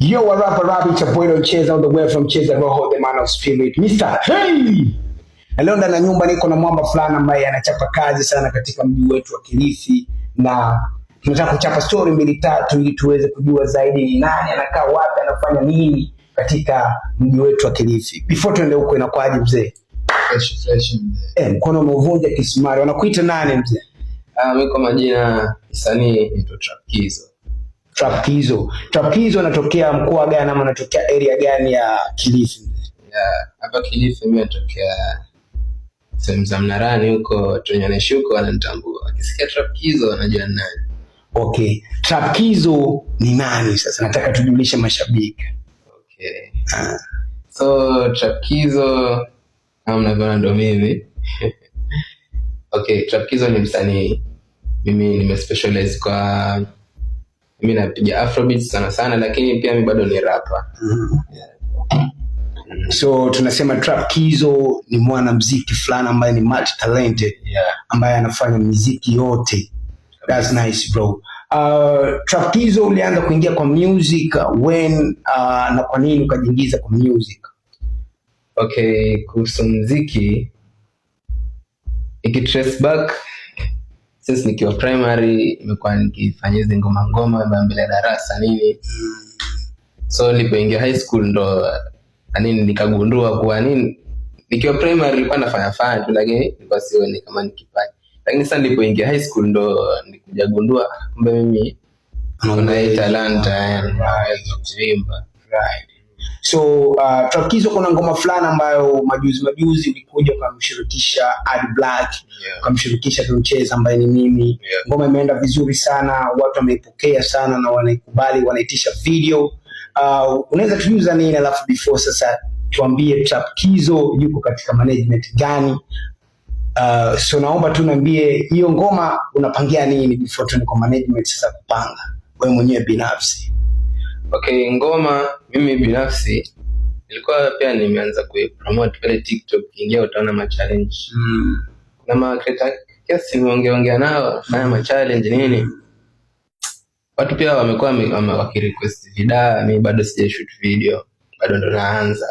Yo, what up, what up, it's your boy Don Cheza all the way from Cheza Roho, the man of spirit, Mr. Hey! Na leo ndani ya nyumba niko na mwamba fulani ambaye anachapa kazi sana katika mji wetu wa Kilifi, na tunataka kuchapa story mbili tatu ili tuweze kujua zaidi ni nani, anakaa wapi, anafanya nini katika mji wetu wa Kilifi. Before tuende huko, inakuwaje mzee? Fresh, fresh mzee. Eh, mkono umeuvunja kisumari. Wanakuita nani mzee? Ah, mimi kwa majina msanii naitwa Trapkizo. Trapkizo. Trapkizo anatokea mkoa gani ama anatokea area gani ya Kilifi mzee? Ya, hapa Kilifi mimi natokea sehemu za Mnarani huko, watu wenye wanaishi huko wananitambua. Wakisikia Trapkizo wanajua ni nani. Okay. Trapkizo ni nani sasa? Nataka tujulishe mashabiki. Okay. So Trapkizo kama mnavyoona ndo mimi. Okay, Trapkizo ni msanii. Mimi nimespecialize kwa mimi napiga afrobeat sana sana, lakini pia mimi bado ni rapper. So tunasema Trapkizo ni mwanamuziki fulani ambaye ni multi talented ambaye anafanya muziki yote. That's nice bro. Trapkizo ulianza kuingia kwa music when na kwa nini ukajiingiza kwa music? Okay, kuhusu mziki nikitrace back since nikiwa primary nimekuwa nikifanya hizi ngoma ngoma za mbele ya darasa nini, so nilipoingia high school ndo na nini nikagundua kuwa nini, nikiwa primary nilikuwa nafanya fanya tu, lakini nilikuwa sioni kama ni kipaji, lakini sasa nilipoingia high school ndo nikuja gundua kumbe mimi kuna hii talanta, yani naweza kuimba. Right. So Trapkizo, kuna ngoma fulani ambayo majuzi majuzi ulikuja ukamshirikisha Ad Black, ukamshirikisha Tuncheza ambaye ni mimi. Ngoma imeenda vizuri sana, watu wameipokea sana na wanaikubali, wanaitisha video. Unaweza tujuza nini, alafu before sasa tuambie Trapkizo yuko katika management gani? So naomba tu niambie hiyo ngoma unapangia nini before tuende kwa management sasa kupanga wewe mwenyewe binafsi. Okay, ngoma mimi binafsi nilikuwa pia nimeanza kuipromote pale TikTok, ukiingia utaona ma challenge. Kuna ma creator kiasi nimeongeongea nao, fanya ma challenge nini. Watu pia wamekuwa wakirequest video, mi bado sija shoot video, bado ndo naanza.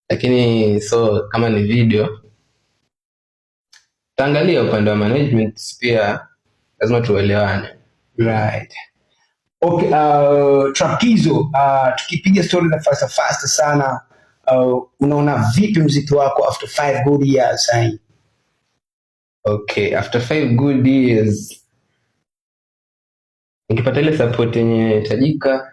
Lakini so kama ni video taangalia upande wa management pia lazima tuelewane. Right. Okay, Trapkizo, tukipiga story za fast fast sana, unaona vipi mziki wako after 5 good years sahi? Okay, after 5 good years nikipata ile support yenye tajika